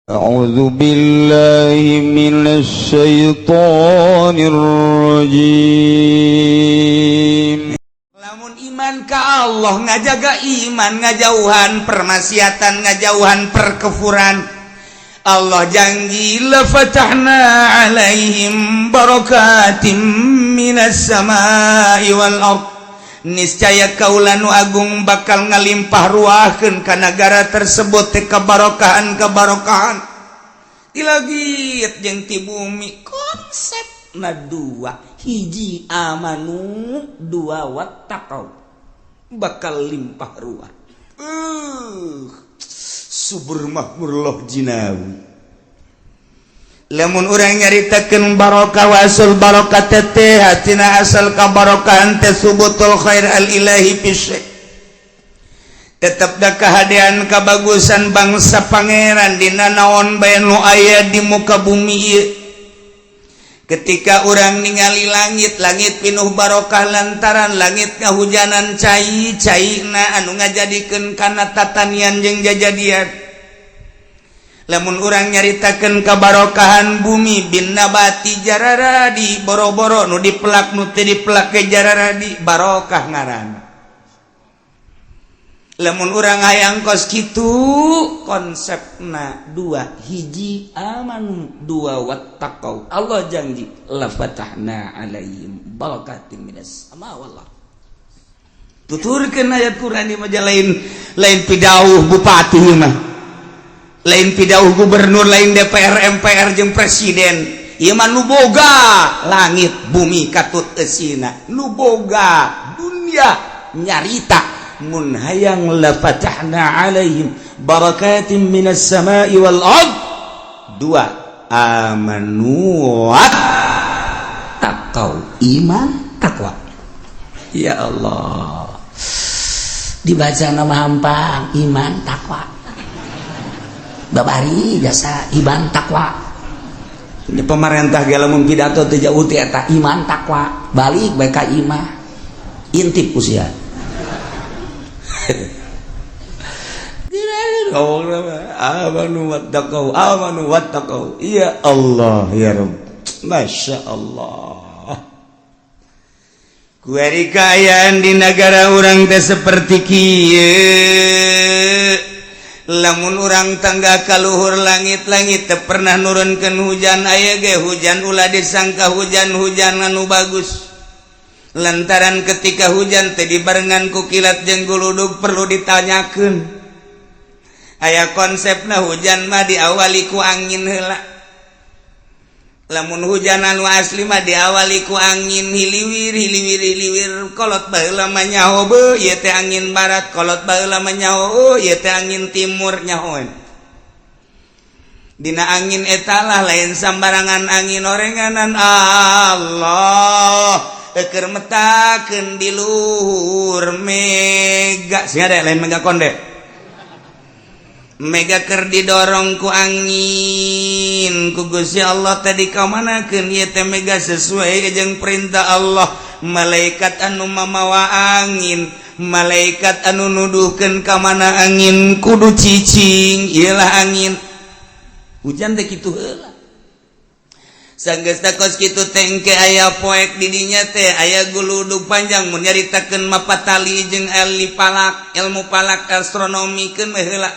أعوذ بالله من الشيطان الرجيم. Lamun iman ka Allah, ngajaga iman, ngajauhan permaksiatan, ngajauhan perkefuran, Allah janji la fatahna alaihim barakatim minas samai wal ard, niscaya kaula nu agung bakal ngalimpah ruahkeun ka nagara tersebut teh kebarokahan kebarokahan ti langit jeung ti bumi. Konsep na dua: hiji amanu, dua wattaqau, bakal limpah ruah, subur makmur loh jinawi. Lamun urang nyaritakeun barokah, wasul barokah teh hatina asal kabarokahan teh subutul khair al ilahi fi syai', tetep da kahadean kabagusan bangsa Pangeran dina naon bae nu aya di muka bumi ieu. Ketika orang ningali langit, langit pinuh barokah lantaran langit ngahujanan cai caina anu ngajadikeun kana tatanian jeung jajadian. Lamun urang nyaritakeun kabarokahan bumi bin nabati, jararadi boro-boro nu dipelak, nu teu dipelak ke jararadi, barokah ngaranna. Lamun urang hayang kos kitu, konsepna dua: hiji amanu, dua wattaqau. Allah janji la fatahna alaihim barakatim minas sama wal ard. Tuturkeun ayat Quran di majalah lain, lain pidauh bupati mah, lain pidauh gubernur, lain DPR, MPR jeung presiden. Ieu mah nu boga langit bumi katut eusina, nu boga dunia nyarita mun hayang la fatahna alaihim barakatim minas samai wal ard, dua amanu wattaqau, iman takwa. Ya Allah, dibaca nama hampang iman takwa, babari jasa iman takwa. Ini pemerintah ge lamun pidato teu jauh ti eta iman takwa, balik bae ka imah, intip usia. Amanu wattaqau, amanu wattaqau. Ya Allah, ya Rabb, Masya Allah. Kuari kaayaan di negara urang teh seperti kieu. Lamun urang tangga kaluhur langit-langit teu pernah nurunkeun hujan, aya ge hujan ulah disangka hujan-hujan anu bagus, lantaran ketika hujan teh dibarengan ku kilat jeung guludug. Perlu ditanyakeun, aya konsepna hujan mah diawali ku angin heula. Lamun hujan anu asli mah diawali ku angin hiliwir hiliwir hiliwir. Kolot baheula mah nyaho beuh ieu teh angin barat, kolot baheula mah nyaho, oh ieu teh angin timur. Nyahoeun dina angin etalah, lain sambarangan angin orenganan Allah keur metakeun di luhur mega. Sing ada lain mega konde, mega keur didorong ku angin ku Gusti Allah tadi kamanakeun ieu teh mega sesuai jeung perintah Allah. Malaikat anu mamawa angin, malaikat anu nuduhkeun ka mana angin kudu cicing, iyalah angin hujan teh kitu heula. Sanggeus kos kitu tengke aya poek didinya teh aya guludug panjang. Mun nyaritakeun mapatali jeung ahli falak, ilmu falak, astronomi keun we heula.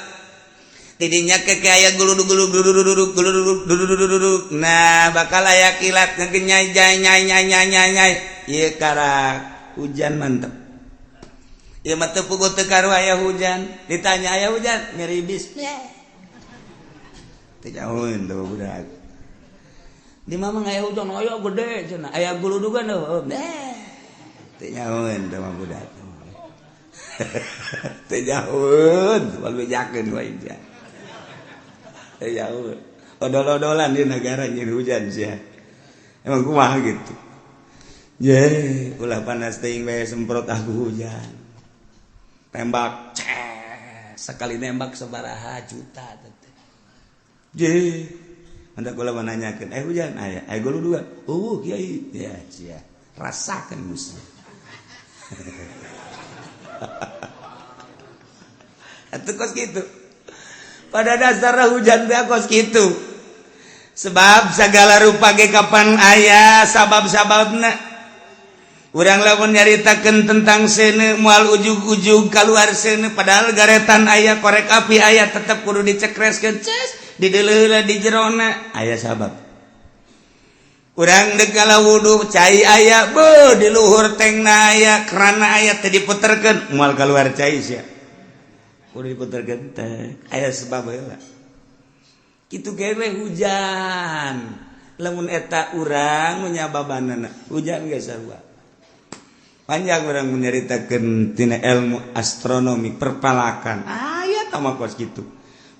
Tidinya ke aya guludug guludug guludug guludug guludug. Nah, bakal aya kilat ngenyai nyai nyai nyai nyai nyai nyai, ieu karak hujan mantep. Ieu mah teu puguh teu karu aya hujan. Ditanya aya hujan, ngeribis teu jauheun tuh budak. Di mama aya hujan, aya gede cenah, aya guludugan heuh teu nyahoeun teh mah budak teu nyahoeun, moal bejakeun wae teu nyahoeun. Odol-odolan di negara nyin hujan sia emang kumaha gitu. Ye, ulah panas teuing bae, semprot aku hujan. Tembak, ces, sekali nembak sabaraha juta teh. Je, hendak kula menanyakeun, eh hujan aya, aya guludugan. Oh, kiai. Ya, sia. Rasakan musuh. Atuh kos gitu. Pada dasarnya hujan teh kos gitu. Sebab segala rupa ge kapan aya sabab-sababna. Urang lamun nyaritakeun tentang seuneu, moal ujug-ujug keluar seuneu, padahal garetan aya, korek api aya, tetep kudu dicekreskeun, ces dideuleuh di jerona aya sabab. Urang dek ngala wudu, cai aya, be di luhur tengna aya, kerana aya, teh diputerkeun moal keluar cai sia. Kudu diputerkeun teh aya sebab heula. Kitu ge we hujan. Lamun eta urang menyababanana, hujan ge sarua. Panjang orang menyeritakan tina ilmu astronomi, perpalakan aya tama kos gitu.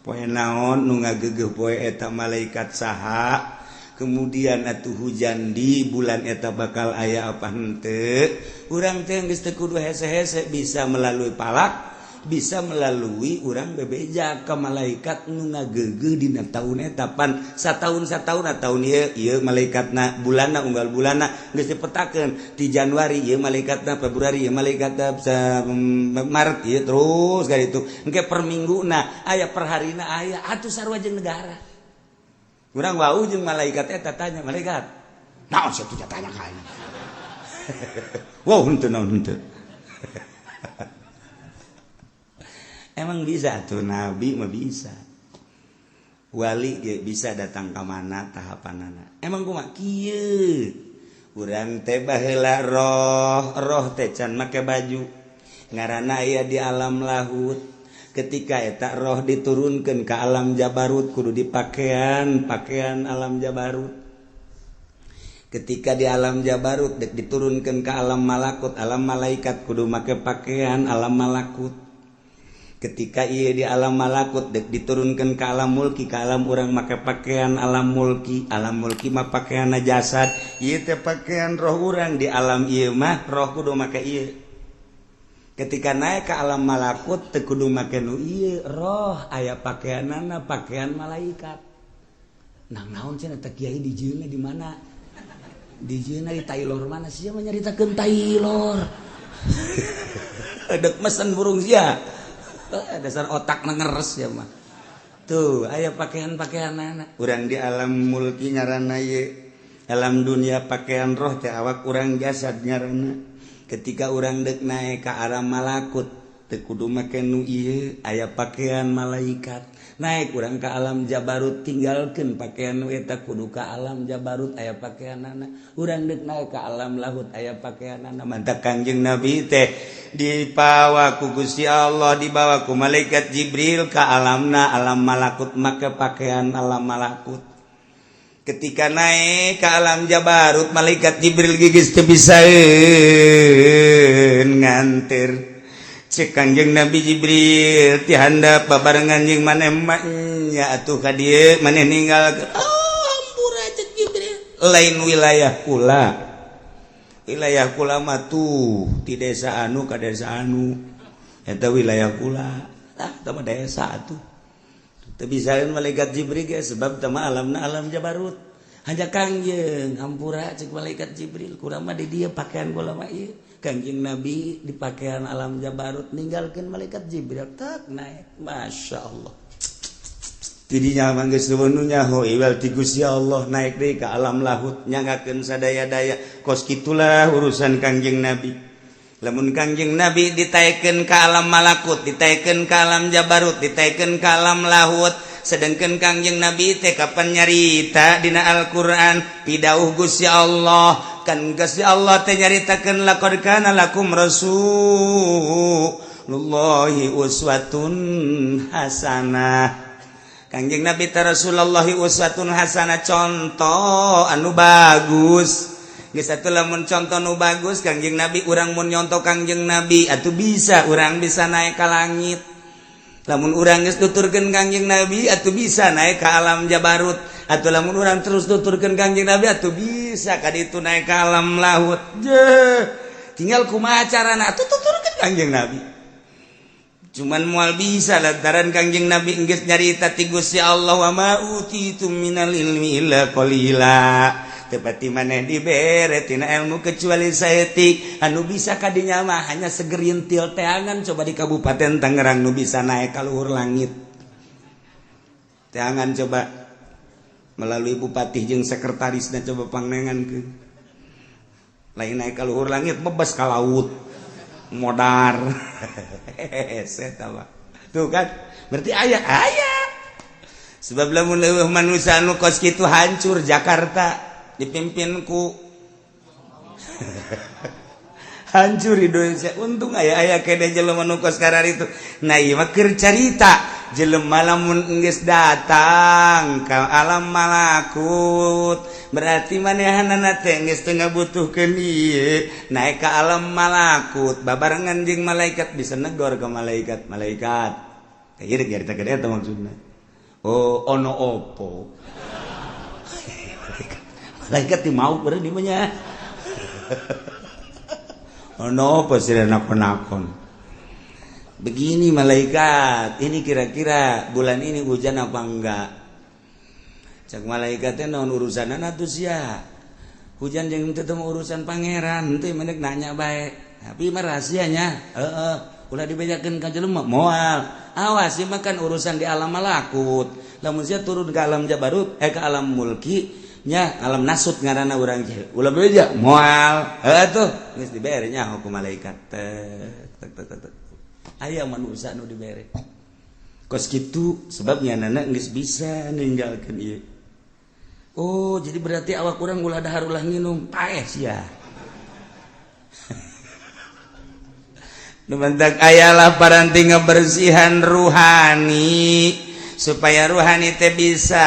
Poe naon nu ngagegeuh, poe eta malaikat saha, kemudian atuh hujan di bulan eta bakal aya apa henteu. Urang teh geus teu kudu hese-hese, bisa melalui palak, bisa melalui urang bebeja ke malaikat nu ngagegeuh dina taun eta. Pan sataun sataun, tahun ieu ieu malaikatna, bulanna, unggal bulanna geus dipetakeun. Di Januari ieu malaikatna, Februari ieu malaikatna, Maret ieu, terus ka ditu engke per mingguna aya, per harina aya. Atuh sarua jeung negara. Urang wau jeung malaikat eta, tanya malaikat naon sia tuh, tanya ka aing. Wow, henteu naon, henteu. Emang bisa tuh, nabi mah bisa, wali ge bisa datang ke mana tahapanana. Emang kumaha kieu? Urang teh baheula roh, roh teh can make baju, ngaranna aya di alam lahut. Ketika eta roh diturunkan ke alam jabarut, kudu dipakaian pakaian alam jabarut. Ketika di alam jabarut dek diturunkan ke alam malakut, alam malaikat, kudu make pakaian alam malakut. Ketika ia di alam malakut dek diturunkan ke alam mulki, ke alam urang, make pakaian alam mulki. Alam mulki mah pakaian jasad, ieu teh pakaian roh urang. Di alam ieu mah roh kudu make ieu. Ketika naik ke alam malakut teu kudu make nu ieu, roh aya pakaianana pakaian malaikat. Nah, naon cenah teh kiai, dijieunna di mana, dijieunna di Taylor mana sia mah nyaritakeun Taylor, dek mesen burung sia. Dasar otak ngeres ya mah. Tuh aya pakaian-pakaian anak urang di alam mulki ngaranna ye, alam dunia pakaian roh teh awak urang, jasad ngaranna. Ketika urang dek naik ke arah malakut teu kudu make nu ieu, aya pakaian malaikat. Naik urang ke alam jabarut, tinggalkeun pakaian nu eta, kudu ka alam jabarut, aya pakaianana. Urang dek naik ke alam lahut, aya pakaianana. Mantak Kangjeng Nabi teh dipawa ku Gusti Allah, dibawa ku malaikat Jibril ke alamna alam malakut, make pakaian alam malakut. Ketika naik ke alam jabarut, malaikat Jibril gigis teu bisa nganter. Cek Kangjeng Nabi, Jibril ti handap babarengan jeung maneh mah nya, atuh ka dieu maneh ninggal. Oh, hampura, cek Jibril, lain wilayah kula. Wilayah kula mah tuh ti desa anu ka desa anu, eta wilayah kula. Ah, tah mah desa atuh. Teu bisaeun malaikat Jibril ge, sebab tah mah alamna alam jabarut. Hanya Kangjeng, hampura, cek malaikat Jibril, kula mah di dieu, pakaian kula mah ieu. Kangjeng Nabi di pakaian alam jabarut, ninggalkeun malaikat Jibril, tak naik. Masya Allah. Tidinya mah geus nu nyaho iwal ti Gusti Allah, naik deui ka alam lahut, nyangakeun sadaya-daya. Kos kitulah urusan Kangjeng Nabi. Lamun Kangjeng Nabi ditaikeun ka alam malakut, ditaikeun ka alam jabarut, ditaikeun ka alam lahut, sedangkan Kangjeng Nabi teh kapan nyarita dina Al-Qur'an, pidauh Gusti Allah. Kan Gusti Allah teh nyaritakeun, laqad kana lakum rasulullahi uswatun hasanah. Kangjeng Nabi teh Rasulullahi uswatun hasanah, contoh anu bagus. Geus atuh, lamun contoh nu bagus Kangjeng Nabi, urang mun nyontoh Kangjeng Nabi atuh bisa, urang bisa naik ka langit. Lamun urang geus nuturkeun Kangjeng Nabi atuh bisa naik ke alam jabarut. Atau lamun urang terus nuturkeun Kangjeng Nabi atuh bisa ka ditu naik ke alam lahut. Je, tinggal kumaha carana atuh tuturkeun Kangjeng Nabi. Cuman moal bisa lantaran Kangjeng Nabi geus nyarita ti Gusti Allah, wa ma utitum minal ilmi illa qalila. Teu pati maneh dibere tina ilmu kecuali saeutik. Anu bisa kadinya mah hanya segerintil teangan. Coba di Kabupaten Tangerang nu bisa naik ka luhur langit teangan, coba melalui bupati jeung sekretarisna. Coba pangneangankeun, lain naik ka luhur langit, bebas ka laut modar. Tuh kan, berarti aya aya sebab lamun leuweuh manusia anu kos kitu, hancur Jakarta dipimpin ku, hancur Indonesia. Untung aya aya kene jelema nu kos itu. Nah, ieu mah keur carita jelema lamun geus datang ka alam malakut, berarti manehanana teh geus teu ngabutuhkeun ieu. Naik ka alam malakut babarengan jeung malaikat, bisa negor ke malaikat. Malaikat ieu carita gede eta maksudna. Oh, ono opo? Malaikat di mau berarti di nya ono apa sih nakon-nakon begini? Malaikat, ini kira-kira bulan ini hujan apa enggak? Cek malaikatnya, naon urusan atuh sia? Hujan jeung teu urusan Pangeran. Teu mendek nanya bae, tapi mah rahasianya, heeh, ulah dibejakeun ka jelema. Moal, awas, ieu mah kan urusan di alam malakut. Lamun sia turun ke alam jabarut, eh, ke alam mulki nya, alam nasut ngaranna urang, ulah beja. Moal, heuh tuh geus dibere nya hukum malaikat. Tek tek tek tek, aya manusia nu dibere kos kitu, sebabnya nana geus bisa ninggalkeun ieu. Oh, jadi berarti awak urang ulah dahar, ulah nginum, paeh sia. Nu mantak ayalah paranti ngebersihan ruhani supaya ruhani teh bisa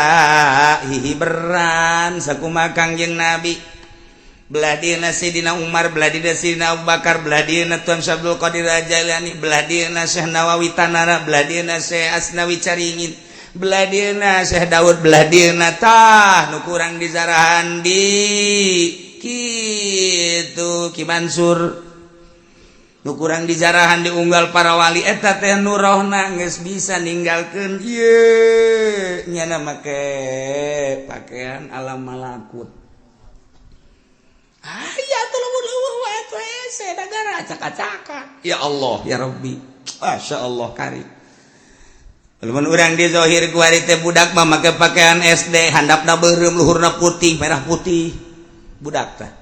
hihiberan sakumaha Kangjeng Nabi, belah dieuna Sidina Umar, belah dieuna Sidina Abu Bakar, belah dieuna Tuan Syekh Abdul Qadir Jailani, belah dieuna Syekh Nawawi Tanara, belah dieuna Syekh Asnawi Caringin, belah dieuna Syekh Daud, belah dieuna tah nu kurang dizarahan di kitu Ki Mansur, nu kurang dijarahan diunggal para wali. Eta teh nu rohna geus bisa ninggalkeun ieu, nyana make pakaian alam malakut. Aya tuh leuweuh wae tuh hese negara acak-acakan. Ya Allah, ya Rabbi, Masya Allah karim. Lamun urang di zohir kuari teh budak mah make pakaian SD, handapna beureum, luhurna putih, merah putih, budak tah.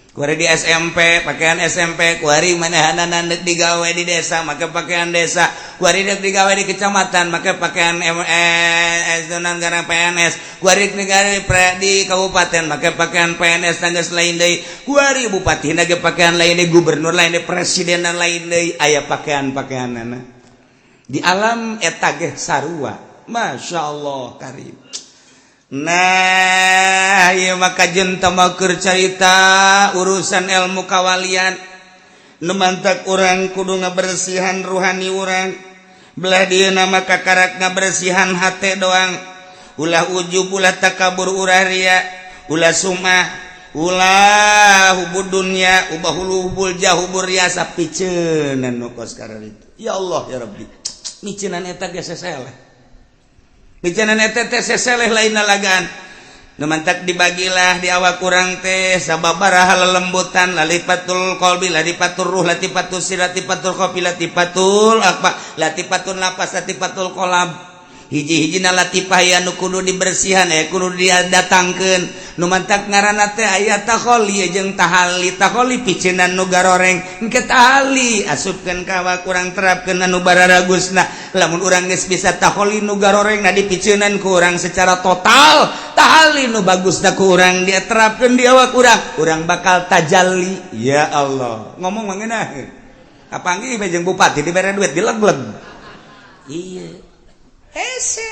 Kuari di SMP pakaian SMP, kuari manehanana dek digawe di desa make pakaian desa, kuari dek digawe di kecamatan make pakaian MS gara PNS, kuari negara di kabupaten make pakaian PNS tanggas lain deui, kuari bupati ge pakaian lain deui, gubernur lain deui, presiden dan lain deui, aya pakaian-pakaianana di alam eta ge sarua. Masya Allah karim. Nah, ieu maka jenta keur carita urusan ilmu kawalian. Nu mantak urang kudu ngabersihan ruhani urang. Belah dieuna maka karak ngabersihan hate doang. Ulah ujub, ulah takabur, ulah ria, ulah sumah, ulah hubud dunya, ubah hulu hubul jah hubur riasa, piceunan nu kos itu. Ya Allah ya Rabbi. Miceunan eta ge seseleh. Bicanan eta teh seseleh, lain lalagan. Nu mantak dibagilah di awak kurang teh sababaraha lelembutan: latifatul qalbi, latifatul ruh, latifatul sir, latifatul khafi, latifatul apa, latifatul nafas, latifatul qalb. Hiji-hijina latifah ya nu kudu dibersihan ya, kudu didatangkeun. Nu mantak ngaranna teh aya takholi jeung tahalli. Takholi piceunan nu garoreng, engke tahalli asupkeun ka awak urang, terapkeun anu bararagusna. Lamun urang geus bisa takholi, nu garoreng na dipiceunan ku urang secara total, tahalli nu bagusna ku urang dia terapkeun di awak urang, urang bakal tajalli. Ya Allah, ngomong mah ngeunah, kapanggih bae jeung bupati, dibere duit, dileg-leg. Iya, hese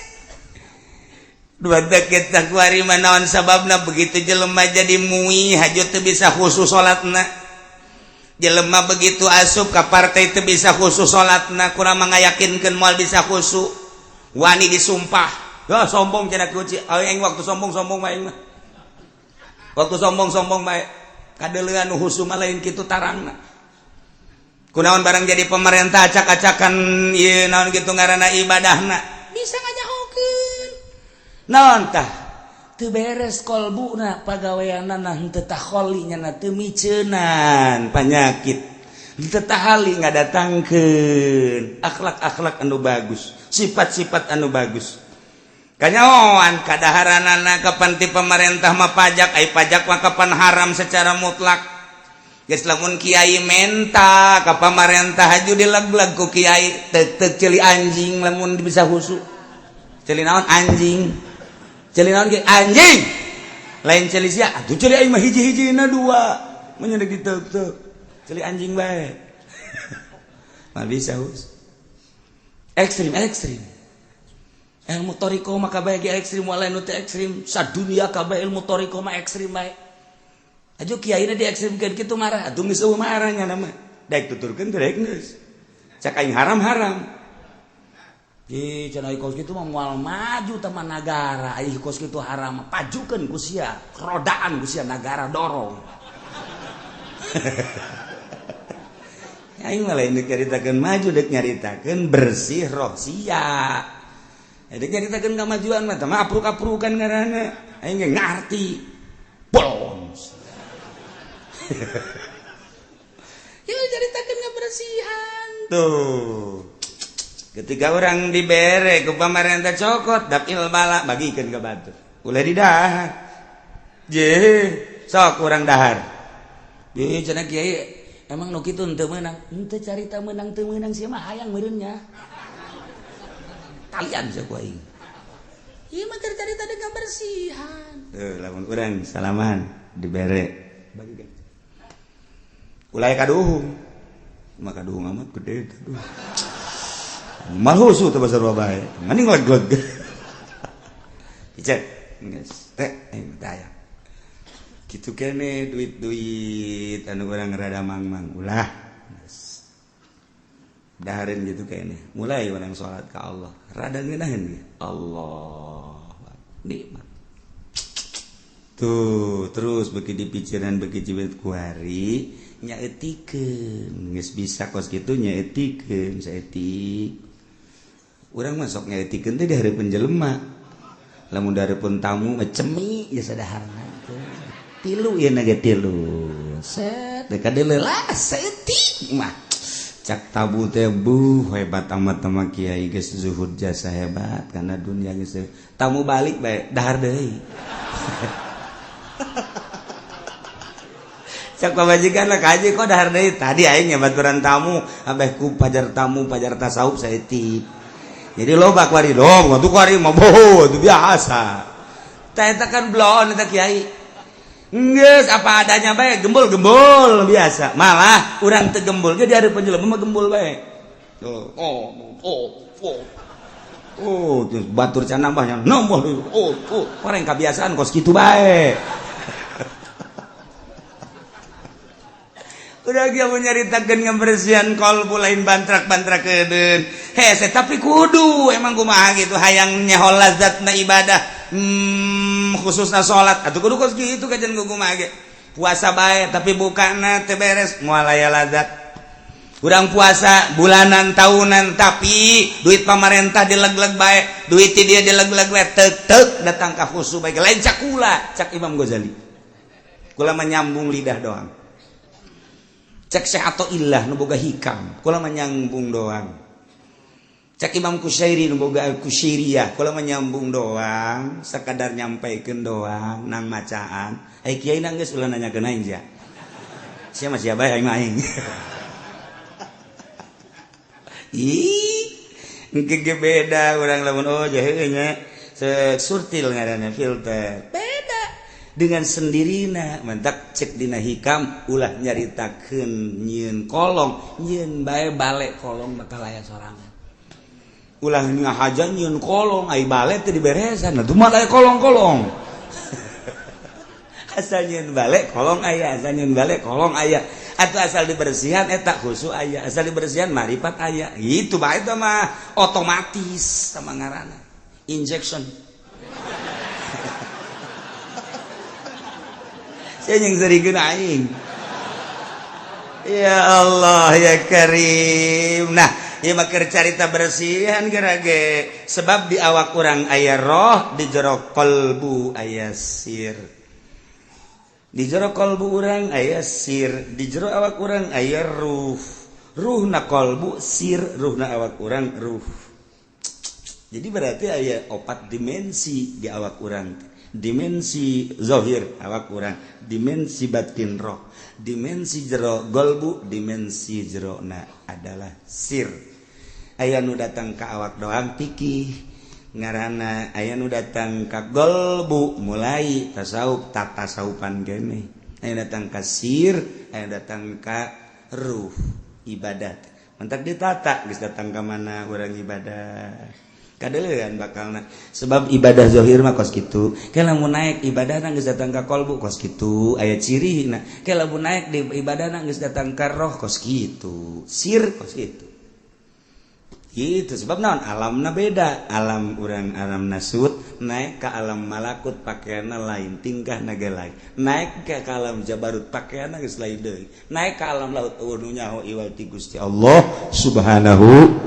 dua kita kuari. Naon sababna begitu jelema jadi mui haju teu bisa khusus salatna? Jelema begitu asup ka partai teu bisa khusus salatna, kurang mengayakinkeun moal bisa khusyuk, wani disumpah. Ya sombong cenah kunci aing, waktu sombong-sombong mah, aing mah waktu sombong-sombong mah kadeuleuan nu khusyuk mah lain kitu tarangna. Kunaon barang jadi pemerintah acak-acakan ieu, naon kitu ngaranna, ibadahna bisa nganyahokeun naon tah. Teu beres kolbuna pagaweanana henteu takholi nya teu miceunan panyakit. Henteu tahali ngadatangkeun akhlak-akhlak anu bagus, sifat-sifat anu bagus. Kanyahoan kadaharanana kapan ti pemerintah mah pajak, ai pajak mah kapan haram secara mutlak. Geus lamun kiai menta ka pamarentah haju dileg-leg ku kiai tek-tek ceuli anjing lamun bisa husu. Ceuli naon anjing? Ceuli naon ge anjing? Lain ceuli sia, atuh ceuli aing mah hiji-hijina dua. Mun deuk ditek-tek. Ceuli anjing bae. Mah bisa hus. Ekstrim ekstrim. Ilmu thoriqoh mah kabeh ge ekstrim walain nu teu ekstrim sadunia kabeh ilmu thoriqoh mah ekstrim bae. Aju kiaina di ekstrimkeun kitu marah, atuh geus eueuh marahnya nama. Daek tuturkeun teh daek geus. Cak aing haram-haram. Ih, cenah kos kitu mah moal maju teh nagara, ai kos kitu haram, pajukeun ku sia, rodaan ku sia nagara dorong. Aing mah lain deuk nyaritakeun maju, deuk nyaritakeun bersih roh sia. Deuk nyaritakeun kamajuan mah teh mah apruk-aprukan ngaranna. Aing ge ngarti. Bolong. Ya ceritakan kebersihan tuh. Ketika orang dibere ke pemerintah cokot dapil bala bagikan ke batu. Ulah di dahar. Je, sok kurang dahar. Je cenah kiai emang nu kitu henteu meunang. Henteu carita meunang teu meunang sia mah hayang meureun nya. Kalian sia ku aing. Ieu mah keur carita dengan kebersihan. Tuh lamun urang salaman dibere bagikan. Ulah kaduhung. Maka kaduhung amat gede tuh. Mal husu teh basar bae. Mending leg-leg. Icek geus teh daya. Kitu kene duit-duit anu urang rada mangmang ulah. Dahareun gitu kene. Mulai urang salat ka Allah. Rada ngeunaheun ge. Allah nikmat. Tuh terus beki dipikiran beki cibet kuari nyaetikeun geus bisa kos kitu nyaetikeun saeutik. Urang mah sok nyaetikeun teh di hareupeun jelema. Lamun di hareupeun tamu mah cemi geus sadaharna teh. Tilu ieu na ge tilu. Set teh kadeuleu lah saeutik mah. Cak tabu teh buh hebat amat sama kiai geus zuhud jasa hebat karena dunia geus tamu balik bae dahar deui. Cak pamajikan lah kaji kok dahar deui tadi aing nyabaturan tamu abeh ku pajar tamu pajar tasawuf saeutik. Jadi loba kuari dong, atuh kuari mah boho itu biasa. Tah eta kan bloon eta kiai. Geus apa adanya bae gembul-gembul biasa. Malah urang teu gembul ge di hareupeun jelema mah gembul bae. Oh, oh, oh, oh. Oh, terus batur can nambahnya nambah deui. Oh, oh, orang kebiasaan kos kitu bae. Udah dia mau nyaritakeun ngebersihan kolbu lain bantrak-bantrak kedeun. Hese tapi kudu emang kumaha gitu hayang nyaho lazatna ibadah. Khususna salat atuh kudu kos kitu kajian kumaha ge. Puasa bae tapi bukana teu beres moal aya lazat. Urang puasa bulanan tahunan tapi duit pamarentah dileg-leg bae, duit ti dia dileg-leg bae tek-tek datang ka khusu bae lain cak kula, cak Imam Ghazali. Kula menyambung lidah doang. Cek Syekh Athaillah nu boga hikam, kula menyambung doang. Cek Imam Kusyairi nu boga Al-Kusyairiyah, kula menyambung doang, sekadar nyampaikeun doang nang macaan. Ai kiai nang geus ulah nanyakeun aing sia. Sia mah sia bae aing mah aing. Ih, engke ge beda urang lamun oh jahe nya. Surtil ngaranna filter. Beda dengan sendirina mentak cek dina hikam ulah nyaritakeun nyieun kolong nyieun bae balik kolong bakal aya sorangan ulah ngahaja nyieun kolong ai balik teh diberesan atuh mah aya kolong-kolong asal nyieun balik kolong aya asal nyieun balik kolong aya atau asal dibersihan eta khusu aya asal dibersihan marifat aya gitu bae itu mah otomatis sama ngaranna injection. Saya yang serikeun aing. Ya Allah ya Karim. Nah, Ieu mah keur carita bersihan gerage, sebab di awak urang aya roh, di jero kolbu aya sir. Di jero kolbu urang aya sir, di jero awak urang aya ruh. Ruhna kolbu sir, ruhna awak urang ruh. Jadi berarti aya opat dimensi di awak urang. Dimensi zohir awak urang, dimensi batin roh, dimensi jero golbu, dimensi jerona adalah sir. Aya nu datang ka awak doang pikih ngarana, aya nu datang ka golbu mulai tasawuf tatasawufan gene, aya datang ka sir, aya datang ka ruh ibadat. Mentak ditata geus datang ka mana urang ibadah kadelean bakalna, sebab ibadah zahir mah kos kitu. Ke lamun naik ibadah geus datang ka kolbu kos kitu, aya ciri. Nah, ke lamun naik di ibadah geus datang ka roh kos kitu, sir kos kitu. Gitu sebab naon, alamna beda. Alam urang alam nasut, naik ke alam malakut pakaianna lain, tingkah naga lain, naik ke alam jabarut pakaianna geus lain deui, naik ke alam laut eueuh nu nyaho iwal ti Gusti Allah Subhanahu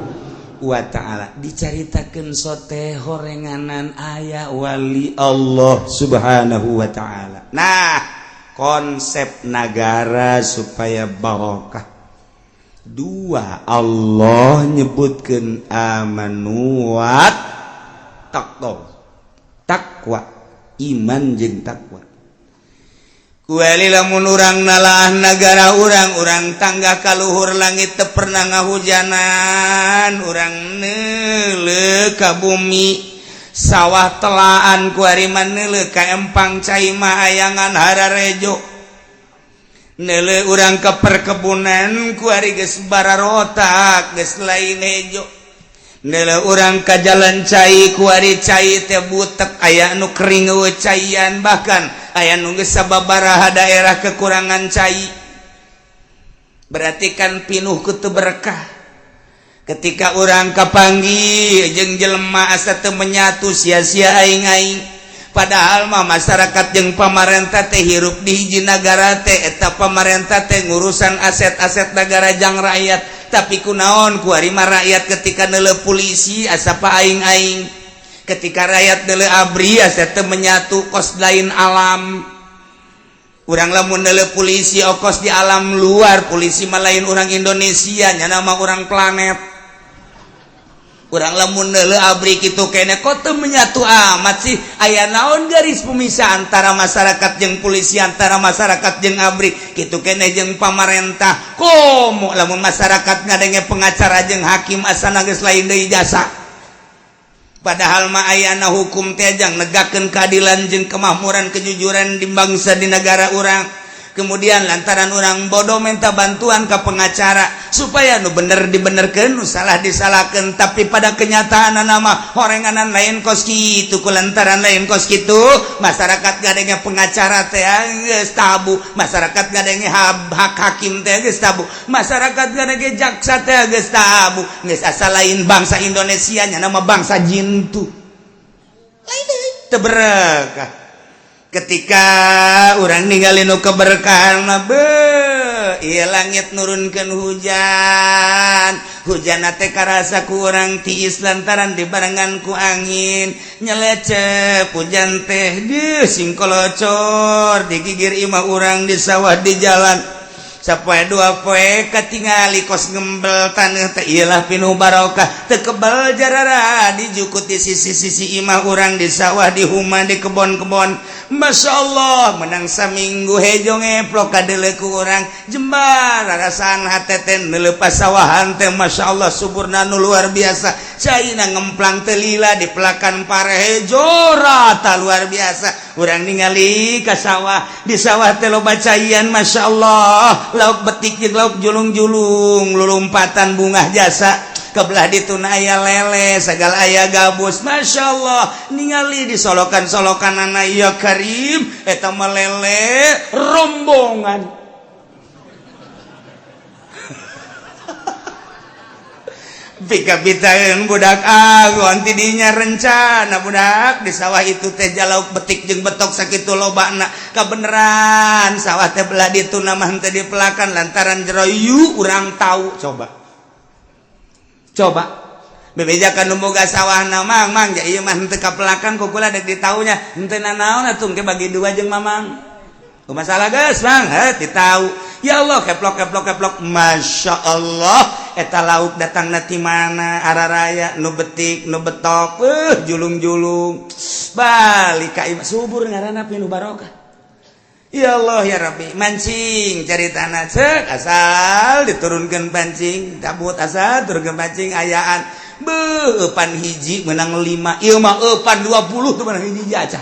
wa ta'ala. Dicaritakeun sote horenganan aya wali Allah Subhanahu wa ta'ala. Nah, konsep nagara supaya barokah dua, Allah nyebutkeun amanu wat taqwa, takwa, iman jeung takwa. Kueli lamun urang nalaah nagara urang, urang tangga kaluhur langit teu pernah ngahujanan, urang neuleuh ka bumi sawah telaan, kuari mah neuleuh ka empang cai mah ayangan hararejo, neuleuh urang ke perkebunan kuari geus bararotak, geus lain hejo, neuleuh urang ka jalan cai kuari cai teh butek, aya nu kering eueuh caian, bahkan aya nu geus sababaraha daerah kekurangan cai. Berarti kan pinuh ku teu berkah. Ketika urang kapanggih jeung jelema asa teu menyatu, sia-sia aing-aing. Padahal mah masyarakat jeung pamarentah teh hirup di hiji nagara teh, eta pamarentah teh ngurusan aset-aset negara jang rakyat. Tapi kunaon kuari mah rakyat ketika neuleuh polisi asa pa aing-aing, ketika rakyat neuleuh ABRI asa teu menyatu, kos lain alam. Urang lamun neuleuh polisi okos di alam luar, polisi mah lain orang Indonesia, nyana mah orang planet. Urang lamun neuleuh ABRI kitu kene, kok teu menyatu amat sih? Aya naon garis pemisah antara masyarakat jeung polisi, antara masyarakat jeung ABRI, kitu kene jeung pamarentah? Komo lamun masyarakat ngadenge pengacara jeung hakim asana geus lain deui jasa. Padahal mah ayana hukum teh jang negakeun keadilan jeung kemakmuran, kejujuran di bangsa, di negara urang. Kemudian lantaran orang bodoh minta bantuan ke pengacara supaya nu bener dibenerkeun, nu salah disalahkan. Tapi pada kenyataan nama horenganan lain kos kitu. Ku lantaran lain kos kitu, masyarakat ngadenge pengacara teh geus tabu, masyarakat ngadenge hak hakim teh geus tabu, masyarakat ngadenge jaksa teh geus tabu, geus asa lain bangsa Indonesia nya, nama bangsa jintu lain deui, teu berekah. Ketika orang ninggalin nu keberkahan mah, be ieu langit nurunkeun hujan, hujan teh karasa ku urang tiis lantaran dibarengan ku angin nyelecep. Hujan teh deuh singkolocor di gigir imah urang, di sawah, di jalan. Sapoe dua poe katingali kos ngembel taneuh teh, iyalah pinuh barokah, teu kebal jarara dijukut di sisi-sisi imah urang, di sawah, di huma, di kebon-kebon. Masya Allah, menang saminggu hejo ngeplok kadeuleu ku urang jembar rarasaan hate teh neuleuh pasawahan teh. Masya Allah, suburna nu luar biasa, caina ngemplang teu lila, di pelakan pare hejo rata, luar biasa. Urang ningali ka sawah, di sawah teh loba caian. Masya Allah, lauk betik jeung lauk julung-julung lulumpatan, bungah jasa. Kebelah dituna aya lele segala, aya gabus. Masya Allah, ningali di solokan-solokan anak, ya Karim, eta mah lele rombongan. Pika-pitaeun budak agon tidinya rencana budak di sawah itu teh jalauk betik jeung betok sakitu lobana. Kabeneran sawah teh belah ditu mah henteu dipelakan lantaran jero yu urang tahu. Coba Coba bebejakan nu boga sawahna, "Mang, Mang, ja ieu mah henteu kapelakan ku kula, dek ditaunya henteu nanaon atuh, engke bagi dua jeung Mamang." "Kumaha masalah geus, Mang?" Heh, ditau. Ya Allah, keplok keplok keplok, Masya Allah, eta lauk datang ti mana araraya, nu betik nu betok, julung-julung balik ka imah. Subur ngaranna, pinuh barokah. Ya Allah ya Rabbi, mancing cari tanah cek asal diturunkan pancing tabut, asal turunkan pancing ayaan. Beuh, eupan hiji menang 5, ieu mah eupan 20 tuh menang hiji aja.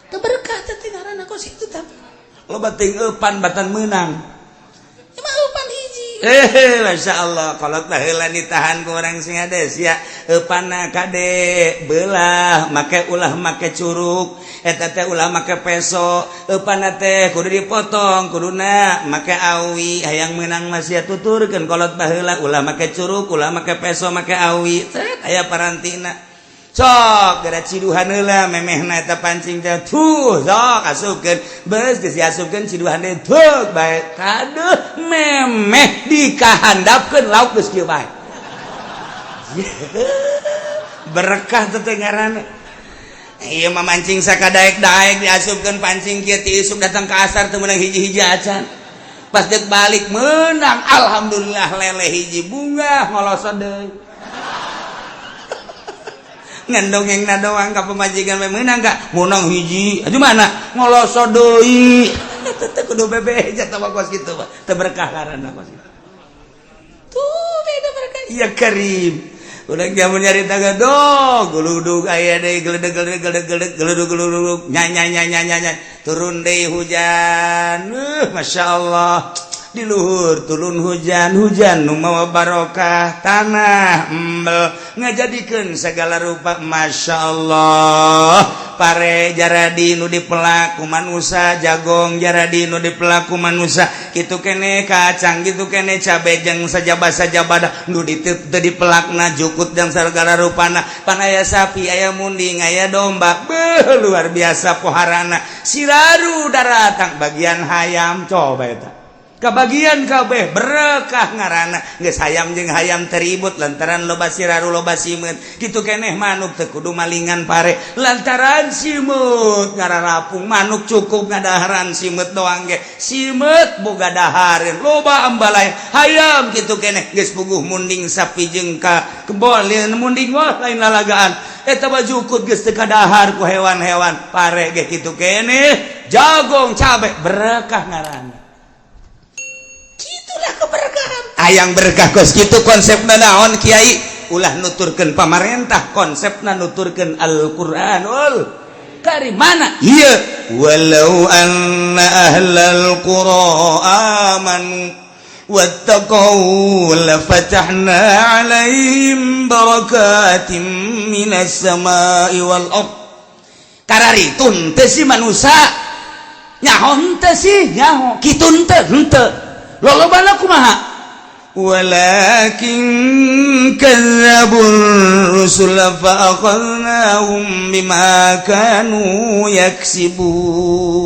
Teu berkah teh ngaranna kos itu, tapi loba teuing eupan batan menang. Ieu mah eupan hiji. Eh, Masya Allah, kolot baheula ditahan ku orang sing hades ya. Eupanna kade belah, make ulah make curuk. Eta teh ulah make peso. Eupanna teh kudu dipotong, kuduna make awi. Hayang menang masih tuturkeun kolot baheula, ulah make curuk, ulah make peso, make awi. Cet aya parantina. Sok gara ciduhan heula memehna eta pancing teh, tuh sok asupkeun, beus geus diasupkeun, ciduhan deui, tuh bae kaduh memeh dikahandapkeun lauk geus kieu bae. Berkah teh ngaranna. Ieu mah mancing sakadaek-daek, diasupkeun pancing kieu ti isuk datang ke asar teu meunang hiji-hiji acan. Pas dek balik menang, alhamdulillah, lele hiji, bunga ngolosot deui. Ngan dongeng na doang ka pamajikan we, "Meunang gak?" "Meunang hiji." "Aduh, mana?" "Ngolosot deui." Eta teh kudu bebeja teh kos kitu mah. Teu berkah ngaranna kos kitu. Tuh beda berkah. Ya Karim. Udah jamun nyarita gedog, geludug aya deui, geledeg geledeg geledeg geledeg geludug geludug, nya nya nya nya nya, turun deui hujan. Masya Allah, di luhur turun hujan, hujan nu mawa barokah, tanah embel ngajadikeun segala rupa. Masya Allah, pare jaradi nu dipelak ku manusa, jagong jaradi nu dipelak ku manusa, kitu kene kacang, kitu kene cabe jeung sajaba-sajabada nu diteu dipelakna, jukut dan segala rupana. Pan aya sapi, aya munding, aya domba. Beuh, luar biasa poharana. Siraru daratang bagian hayam, coba eta kebagian kabeh, berkah ngaranna. Geus hayam jeung hayam teribut lantaran loba siraru, loba simeut. Kitu keneh manuk, teu kudu malingan pare lantaran simeut ngararapung. Manuk cukup ngadaharan simeut doang ge, simeut boga dahareun, loba ambalaya. Hayam kitu keneh, geus puguh munding sapi jeung ka kebol munding, wah, lain lalagaan eta mah. Jukut geus teu kadahar ku hewan-hewan. Pare ge kitu keneh, jagong, cabe, berkah ngaranna. Itulah keberkahan. Hayang berkah kos kitu konsepna naon, Kiai? Ulah nuturkeun pamarentah, konsepna nuturkeun Al-Qur'anul Karim. Mana ieu? Walau anna ahlal qura amanu wattaqau lafatahna alaihim barakatim minas samai wal ard. Kararitun teh si manusia, nyaho henteu sih? Nyaho. Kitu henteu? Henteu. Lolobana kumaha? Walakin kadzdzabur rusul fa akhadnahum bima kanu yaksibun.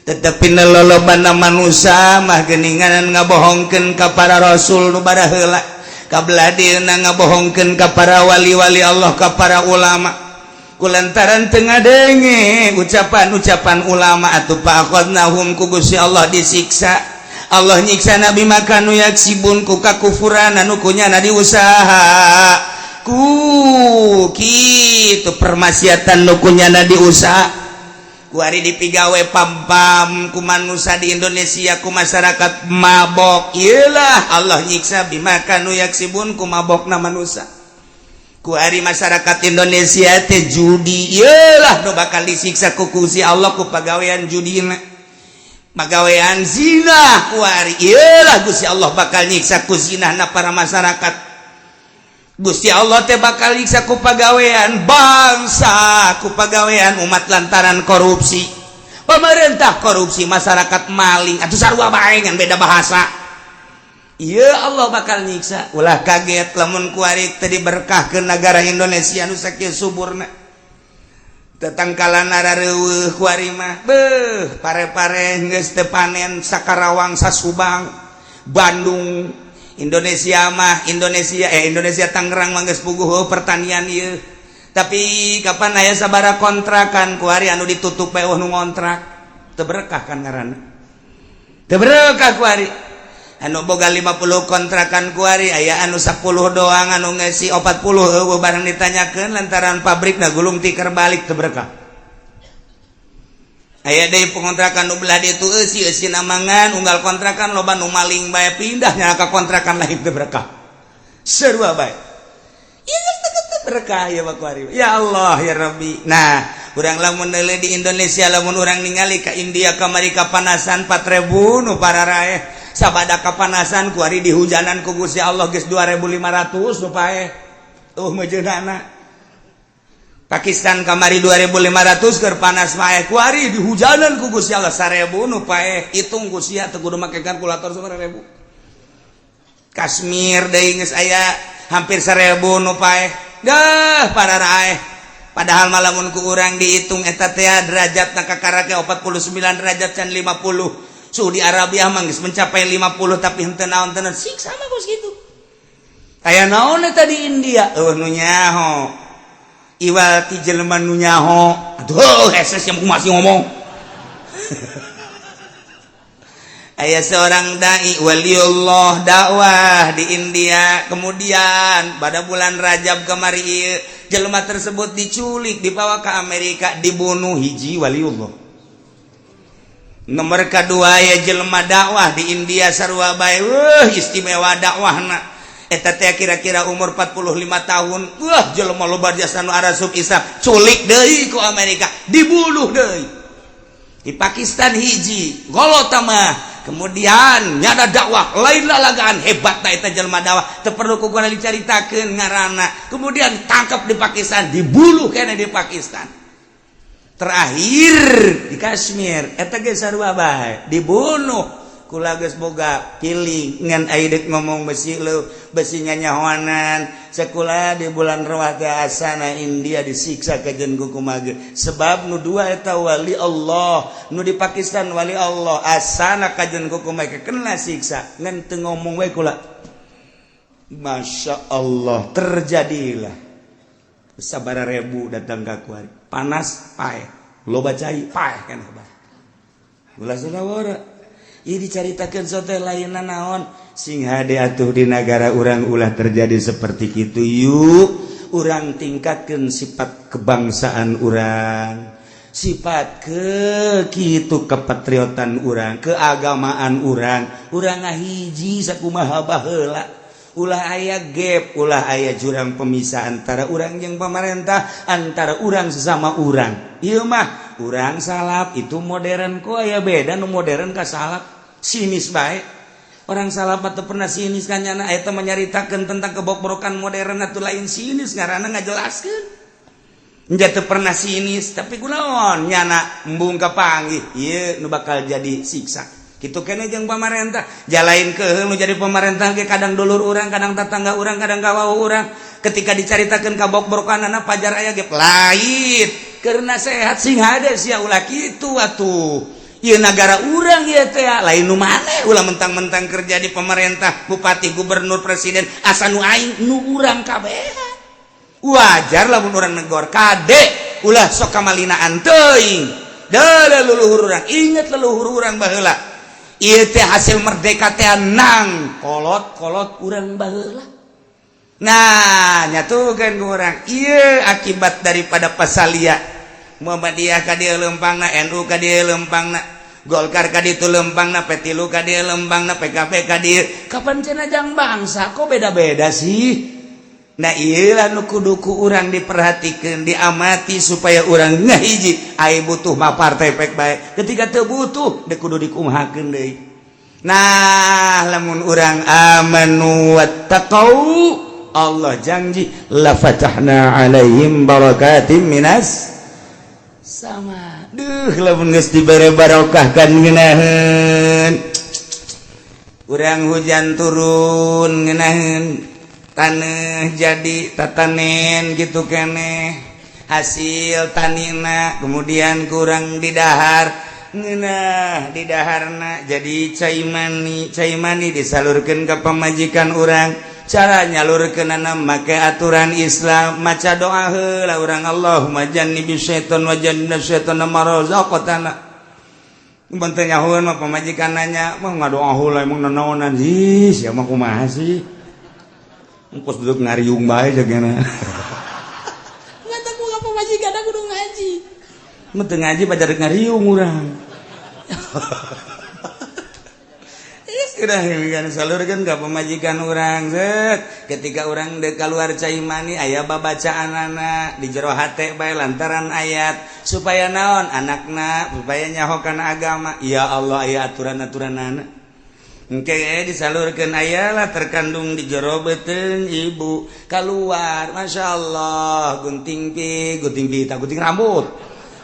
Tetapi lolobana manusia mah geningan ngabohongkeun ka para rasul nu baraheula, kabeladina ngabohongkeun ka para wali-wali Allah, ka para ulama. Kulantaran teu ngadenge ucapan-ucapan ulama atau fa'akhadnahum, ku Gusti Allah disiksa. Allah nyiksa na bima kanu yaksibun, ku kakufuran anu kunyana diusaha, ku kitu permaksiatan nu kunyana diusaha. Kuari dipigawe pam-pam ku manusia di Indonesia, ku masyarakat mabok. Iyalah, Allah nyiksa bima kanu yaksibun, ku mabokna manusia. Kuari masyarakat Indonesia teh judi, iyalah nu bakal disiksa ku Gusti Allah ku pagawean judina. Pagawean zina kuari, iyalah Gusti Allah bakal nyiksa ku zinahna para masyarakat. Gusti Allah teh bakal nyiksa ku pagawean bangsa, ku pagawean umat lantaran korupsi. Pemerintah korupsi, masyarakat maling atau sarua bae, ngan beda bahasa. Iya, Allah bakal nyiksa. Ulah kaget lamun kuari tadi berkah ke negara Indonesia nu sakieu suburna. Tetangkalan rareuweuh kuari mah. Beuh, pare-pare geus teu panen sakarawang, sasubang, Bandung. Indonesia mah, Indonesia, eh, Indonesia Tangerang mah geus puguh, oh, pertanian ieu. Tapi kapan aya sabara kontrakan kuari anu ditutup bae, oh, nu ngontrak teu berkah kan ngaranna, teu berkah. Kuari anu boga 50 kontrakan, kuari aya anu 10 doang, anu ngesi 40 euweuh barang ditanyakeun lantaran pabrik na gulung tikar balik. Teu berkah. Aya deui pengontrakan nu belah ditu, eusi eusi namangan unggal kontrakan, loba nu maling bae, pindahnya ka kontrakan lain. Teu berkah, sarua bae. Berkah ya kuari, ya Allah, ya Rabbi. Nah, urang lamun neuleuh di Indonesia, lamun urang ningali ka India kamari kapanasan 4000 nu pararaeh sabada kapanasan, kuari di hujanan ku Gusti Allah geus 2500 nu paeh tuh meujeunana. Pakistan kamari 2500 keur panas mah, kuari di hujanan ku Gusti Allah 1000 nu paeh. Hitung ku sia, teu kudu make kalkulator, 1000. Kashmir deui geus aya hampir 1000 nu paeh dah para raeh. Padahal malamun ku urang dihitung eta teh derajat na kakarake 49 derajat can 50. Saudi Arabia mah geus mencapai 50, tapi henteu naon teu siksa mah kos kitu. Aya naon eta di India? Euweuh nu nyaho, iwal ti jelema nu nyaho. Aduh, hese yang masih ngomong. Aya seorang dai waliullah dakwah di India. Kemudian pada bulan Rajab kemari ieu, jelema tersebut diculik, dibawa ke Amerika, dibunuh. Hiji waliullah. Nomor kedua ya, jelema dakwah di India sarua bae, wah, istimewa dakwahna eta teh, kira-kira umur 45 tahun. Wah, jelema loba jasa nu arasup Islam, culik deui ku Amerika, dibunuh deui. Di Pakistan hiji golot mah, kemudian nyada dakwah lain lalagaan, hebat ta eta jelema dakwah, teu perlu ku kula dicaritakeun ngaranna. Kemudian tangkap di Pakistan, dibunuh kene di Pakistan. Terakhir di Kashmir eta ge sarua bae, dibunuh. Kula geus boga piling ngan ai deuk ngomong besi leu besi nyanyahoanan. Sekolah di bulan Rawah teh asana India disiksa kajen ku kumaha, sebab nu dua eta wali Allah, nu di Pakistan wali Allah, asana kajen ku kumaha kena siksa ngan teu ngomong we kula. Masya Allah, terjadilah sabara ribu datang ka kuari, panas paeh, loba cai paeh kan hebat. Ulah saudara. Ieu dicaritakeun sote lainna naon, sing hade atuh di negara urang ulah terjadi seperti itu. Yuk, urang tingkatkan sifat kebangsaan urang, sifat ke kitu kepatriotan urang, keagamaan urang. Urang ngahiji sakumaha baheula, ulah aya gap, ulah aya jurang pemisah antara urang yang pemerintah, antara urang sesama urang. Ieu mah urang salaf, itu modern, kok aya beda nu modern ka salaf? Sinis bae orang salaf atau pernah sinis kan nyana. Eta menyaritakeun tentang kebobrokan modern atau lain sinis ngaranna, ngajelaskeun teu pernah sinis. Tapi kunaon nyana embung kapanggih ieu nu bakal jadi siksa kitu kene jeung pamarentah jalain ke nu jadi pemerintah ge, kadang dulur urang, kadang tetangga urang, kadang kawau urang. Ketika dicaritakeun kabobrokanana pajar aya ge lain karena sehat, sing hade sia, ulah kitu atuh. Ieu negara urang ieu teh, lain nu maneh. Ulah mentang-mentang kerja di pemerintah, bupati, gubernur, presiden, asa nu aing nu urang kabehan. Wajar lamun urang negor, kade ulah sok kamalinaan teuing. Deuleu leluhur urang, inget leluhur urang baheula. Ieu teh hasil merdeka teh nang kolot-kolot urang baheula. Nah, nyatukeun ku urang ieu akibat daripada pasalia Muhammadiyah ka dieu lempangna, NU ka dieu lempangna, Golkar ka ditu lempangna, P3 ka dieu lempangna, PKB ka dieu. Kapan cenah jang bangsa, kok beda-beda sih? Nah, iyalah nu kudu ku urang diperhatikan, diamati supaya urang ngahiji. Ai butuh mah partai pek bae, ketika teu butuh deuk kudu dikumahakeun deui. Nah, lamun urang amanu wattaqau, Allah janji la fatahna alaihim barakatim minas sama. Duh, lamun geus dibere barokah kan ngeunaheun urang, hujan turun ngeunaheun, tanah jadi tatanen gitu keneh hasil tanina, kemudian kurang didahar. Ngeunah di daharna jadi cai mani, cai mani disalurkeun ka pamajikan urang. Cara nyalurkeunana make aturan Islam, maca doa heula urang, Allahumma jannibis syaiton wa jannibna syaiton ma razaqtana. Mun teu nyahoeun mah pamajikan nanya, mah ngadoa heula emang nanaonan ih sia mah kumaha sih? Engkos duduk ngariung bae jagana. Mata ku pamajikan kudu ngaji. Mun teu ngaji pada rek ngariung urang. Udah kan salurkeun ka pamajikan urang set. Ketika urang deuk keluar cai mani aya babacaanana di jero hate bae lantaran ayat supaya naon anakna supaya nyaho kana agama. Ya Allah aya aturan-aturanana. Engke disalurkeun ayalah terkandung di jero beuteung ibu keluar Masya Allah gunting pi gunting pi tak gunting rambut.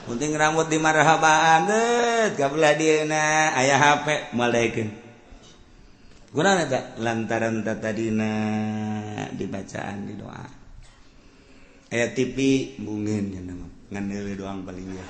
Gunting rambut di marhabaan deut ka belah dieuna aya HP moal daekeun. Kunaon eta lantaran tadina dibacaan di doa. Aya TV bungin nya mah ngan deuleu doang paling ya.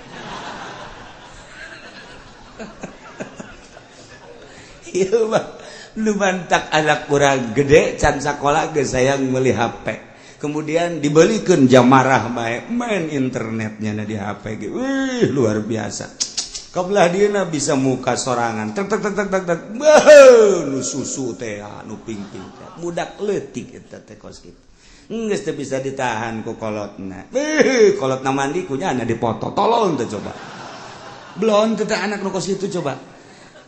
Ieu mah nu mantak anak kurang gede can sakola geus sayang meuli HP. Kemudian dibelikeun jamarah bae main internetnya na di HP ge. Wih luar biasa. Kabelah dieuna bisa muka sorangan. Tek tek tek tek tek tek. Beuh nu susu teh nu pingping teh. Budak leutik eta teh kos kitu. Geus teu bisa ditahan ku kolotna. Beuh kolotna mandi ku nyana dipoto. Tolong teh coba. Belon teh anak nu kos kitu coba.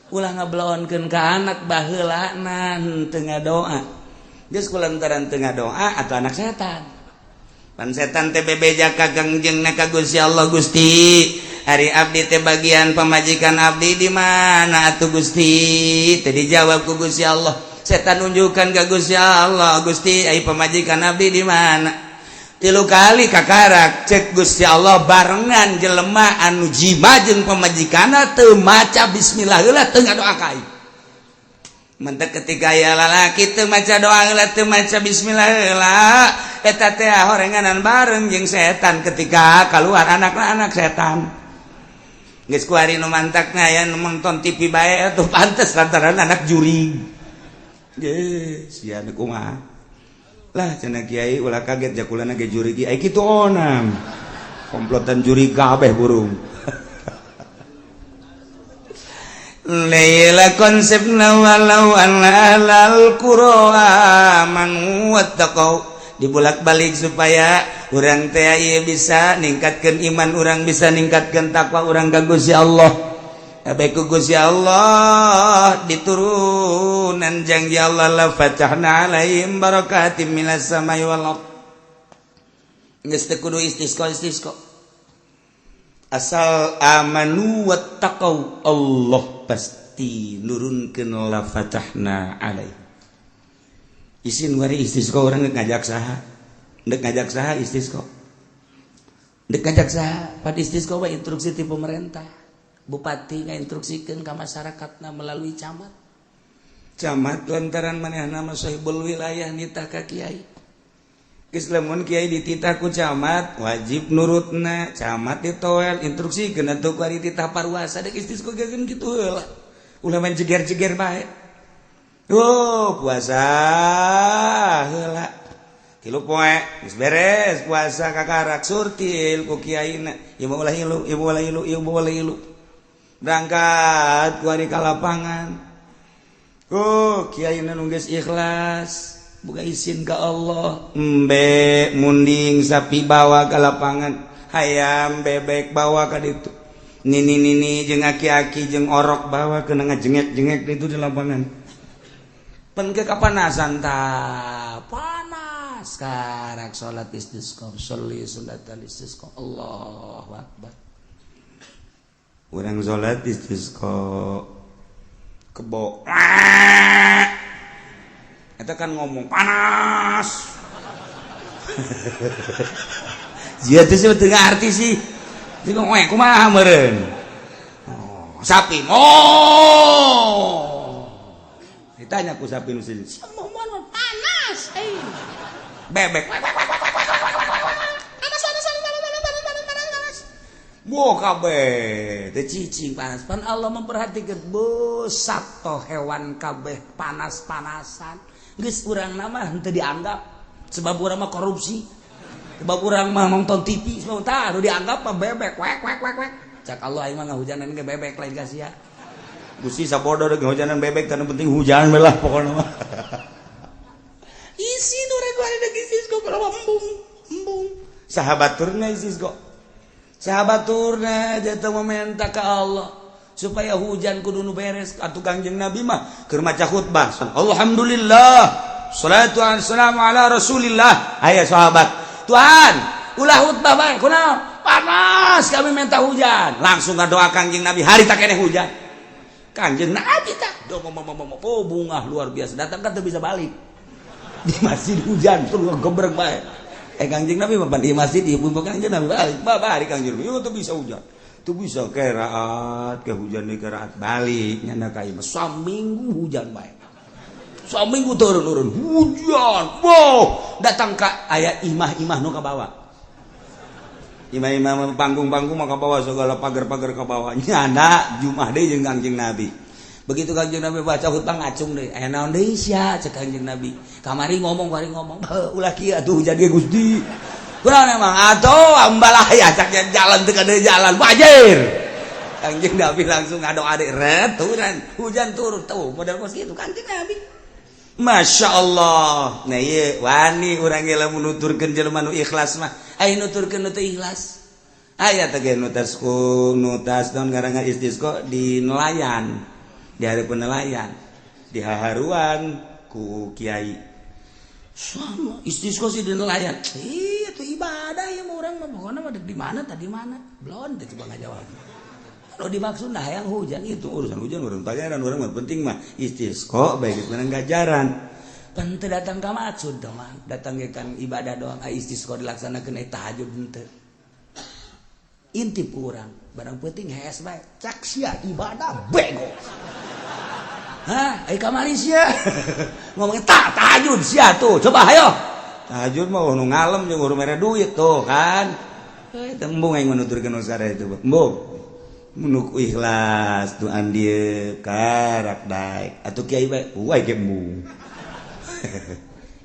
Ulah ngabelonkeun ka anak baheulana teu ngadoa. Geus kulantaran teu ngadoa atuh anak setan. Pan setan teh bebeja ka Kangjengna ka Gusti Allah, Gusti ari abdi teh bagian pamajikan abdi di mana atuh Gusti? Teh dijawab ku Gusti Allah. Setan nunjukkan ka Gusti Allah, Gusti ai pamajikan abdi di mana? Tilu kali kakarak cek Gusti Allah barengan jelema anu jima jeung pamajikanna teu maca bismillah heula teu ngadoa ka aing. Mentek ketika aya lalaki teu maca doa heula teu maca bismillah heula eta teh horenganan bareng jeung setan ketika keluar anak-anak setan. Geus kuari nu mantakna aya nu nonton TV bae atuh pantes lantaran anak jurig. Geus sia nu kumaha. Lah cenah kiai ulah kaget jakulana ge jurig ai kitu onam. Komplotan jurig kabeh burung. Laila konsepna walau anna ahlal qura amanu wattaqau dibulak-balik supaya urang teh ieu bisa ningkatkeun iman urang bisa ningkatkeun takwa urang ka Gusti Allah. Bae ku Gusti Allah diturunan janji Allah la fatahna alaihim barakatim minas samai wal ard. Geus teu kudu istisqa istisqa. Asal amanu wattaqau Allah pasti nurunkeun la fatahna alaih. Isin wari istisqa urang geus ngajak saha? Ndek ngajak saha istisqa? Ndek ngajak saha? Pad istisqa we instruksi ti pemerintah. Bupati ngainstruksikeun ka masyarakatna melalui camat. Camat lantaran manehna mah sahibul wilayah nitah ka kiai. Geus lamun kiai dititah ku camat wajib nurutna, camat ditoel instruksikeun atuh ku ari titah parwasa dek istisqa geus kitu heula. Ulah main jeger-jeger bae. Oh, puasa heula. Tilu poe geus beres puasa kakarak surtil ku kiaina. Ieu mah ulah ilu, ieu mah ulah ilu, ieu mah ulah ilu. Berangkat ku ari ka lapangan. Oh, kiaina nu geus ikhlas, buka izin ka Allah. Embe munding sapi bawa ka lapangan, hayam bebek bawa ka ditu. Nini-nini jeung aki-aki jeung orok bawa kena ngajengek-jengek itu di lapangan. Pen ke kapanasan ta panas karak salat istisqa, sholli salat istisqa. Allahu akbar. Urang salat istisqa kebo. Eta kan ngomong panas. Jia teh sih teu ngarti sih. Jadi ngomong kumaha meureun. Oh, sapi mo. Ditanya ku sapi nu sini. Panas eh. Bebek. Panas panas panas panas panas panas panas panas. Wah, kabeh teu cicing panas. Pan Allah memperhatikan besat toh hewan kabeh panas-panasan. Geus urang nama henteu dianggap sebab urang mah korupsi. Sebab urang mah nonton TV, sebab tah nu dianggap mah bebek wek wek wek wek. Cak Allah, aing mah ngahujanan ge bebek, lain ka sia. Gusti, sabodo deuk ngahujanan bebek, teu penting hujan we lah pokona mah. Isi nu rek ada istisqo berapa, embung embung. Sahabat turna istisqo. Sahabat turna jatuh meminta ke Allah supaya hujan kudu nu beres. Atuh Kangjeng Nabi mah keur maca khutbah, "Alhamdulillah, salatu wassalamu ala Rasulillah." Aya sahabat, "Tuhan, ulah khutbah bae, kunaon? Panas, kami minta hujan." Langsung ngadoa Kangjeng Nabi, hari tak keneh hujan. Kangjeng Nabi tak do, oh, bungah luar biasa. Datang kan teu bisa balik di masjid, hujan terus gebrek bae. Eh, Kangjeng Nabi mah di masjid, ibu Kangjeng Nabi balik balik. Kangjeng Nabi tuh bisa hujan tuh bisa keraat ke hujan di keraat balik nyana ka imah. Saminggu hujan bae, saminggu turun-turun hujan. Wow, datang ka aya imah-imah nu ka bawah, imah-imah, panggung-panggung mah ka bawah, segala pagar-pagar ka bawah. Nyana Jumat deui jeung Kangjeng Nabi. Begitu Kangjeng Nabi baca khutbah, ngacung deui. "Aya naon deui sia?" cek Kangjeng Nabi. "Kamari ngomong, kamari ngomong." "Ulah kieu atuh hujan ge, Gusti." "Kunaon emang atuh ambalaya?" Cak, "jalan teu kada jalan banjir." Kangjeng Nabi langsung ngadoa deui, ret turun hujan, turun tuh model kos kitu Kangjeng Nabi. Masya Allah. Nah, ieu wani urang ge lamun nuturkeun jelema nu ikhlas mah. Aya nuturkeun nu teu ikhlas. Aya teh ge nutas ku nutas naon ngaranna istisqa di nelayan. Di hari penelayan. Di haharuan ku kiai. Sama istisqa sih di nelayan. Iya, itu ibadah ya urang mah, pokoknya mah di mana tadi mana. Belum teh coba ngajawab. Kalau dimaksud nah yang hujan itu urusan hujan, urang tajaran urang mah, penting mah istisqa baik menang gajaran. Pan teu datang ka maksud dong, datang kan ibadah doang. Ai istisqa dilaksanakeun, eh, tahajud henteu. Intip urang barang penting hees bae, cak sia ibadah bego. Hah, ai kamari sia ngomongin tak tahajud sia tuh, coba ayo. Tahajud mah nu ngalem jeung urang mere duit tuh kan. Eh, tembung aing menuturkeun usara itu. Embung. Menuk ikhlas tuh dia karak daek atuh kiai bae uai ge embung.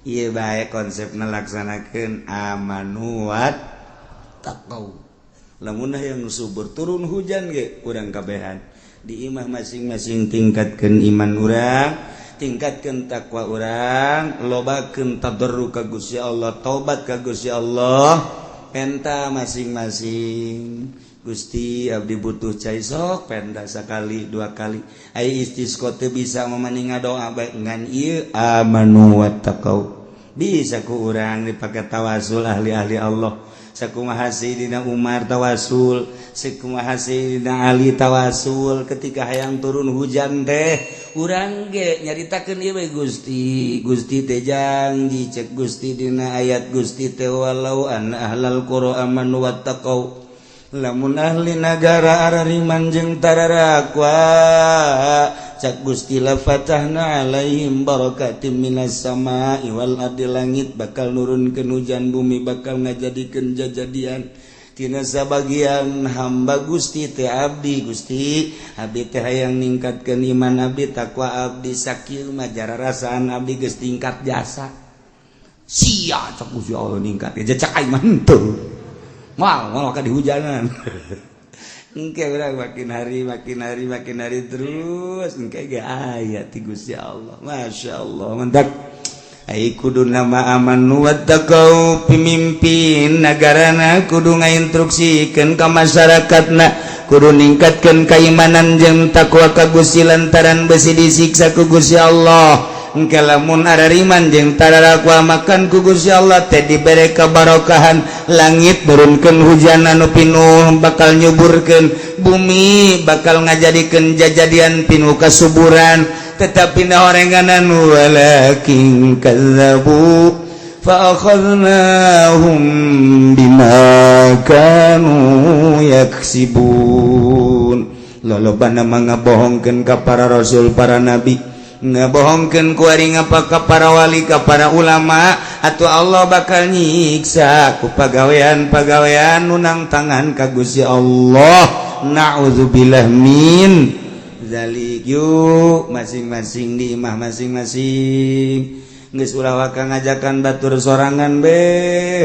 Ieu bae konsep ngelaksanakeun amanu wat taqau. Lamun yang subur turun hujan ge urang kabehan di imah masing-masing tingkatkeun iman urang, tingkatkeun takwa urang, lobakeun tadarru ka Gusti Allah, taubat ka Gusti Allah, penta masing-masing. "Gusti, abdi butuh cai," sok penta sekali dua kali. Ai istisqa teu bisa memaning doa bae, ngan ieu amanu wattaqau bisa ku urang dipake tawasul ahli-ahli Allah. Sakumaha Sayyidina Umar tawasul, sakumaha Sayyidina Ali tawasul ketika hayang turun hujan teh. Urang ge nyaritakeun ieu we, "Gusti, Gusti teh janji," cek Gusti dina ayat Gusti teh, "walau an ahlal qura amanu wattaqau." Lamun ahli nagara arariman jeung tararakwa, cak Gusti, la fatahna alaihim barakatim minas sama'i wal ardi. Langit bakal nurunkeun hujan, bumi bakal ngajadikeun jajadian tina sabagian hamba Gusti teh. Abdi, Gusti, abdi teh hayang ningkatkeun iman abdi, takwa abdi. Sakieu mah jararasaan abdi geus tingkat jasa sia, cak Gusti Allah, ningkat cak aing mah henteu. Moal moal ka dihujanan. Engke urang makin hari makin hari makin hari terus engke ge aya ti Gusti Allah. Masya Allah, mantap. Ai kudu nama amanu wattaqau, pemimpin negarana kudu ngainstruksikeun ka masyarakatna kudu ningkatkeun keimanan jeung takwa ka Gusti, lantaran besi disiksa ku Gusti Allah. Engke lamun arariman jeung tararakwa, makan ku Gusti Allah teh dibere kabarokahan, langit nurunkeun hujan anu pinuh bakal nyuburkeun, bumi bakal ngajadikeun jajadian pinuh kasuburan. Tetapi na orenganan, walakin kadzabu fa akhadnahum bima kanu yaksibun. Lolobana ngabohongkeun ka para rasul, para nabi. Ngebohongkeun kuari ngapa ka para wali, ka para ulama, atau Allah bakal nyiksa ku pagawean-pagawean nu nangtangan ka Gusti Allah. Na'udzubillah min zalik. Yuk, masing-masing di imah masing-masing, geus ulah waka ngajakan batur sorangan be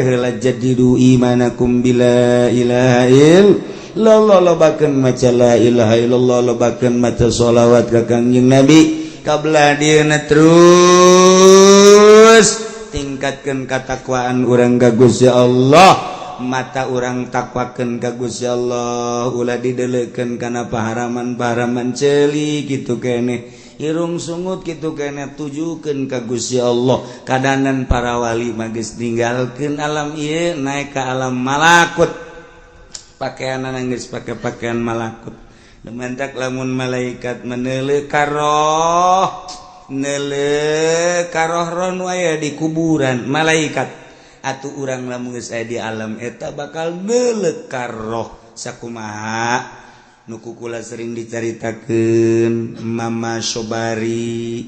heula. Jadidu imanakum bila ilaha illallah, lobakeun maca la ilaha illallah, lobakeun maca sholawat ka Kangjeng Nabi kabla dieuna. Terus tingkatkan katakwaan urang ka Gusti Allah, mata urang takwakeun ka Gusti Allah, ulah dideleukeun kana paharaman-paharaman. Ceuli kitu keneh, irung sungut kitu keneh, tujukeun ka Gusti Allah. Kadanan para wali mah geus ninggalkeun alam ieu, naik ka alam malakut, pakaian geus pake pakaian malakut. Mentak lamun malaikat meneuleuh karoh, neuleuh karoh roh nu aya di kuburan malaikat, atuh urang lamun geus aya di alam eta bakal neuleuh karoh sakumaha nu ku kula sering dicaritakeun Mama Sobari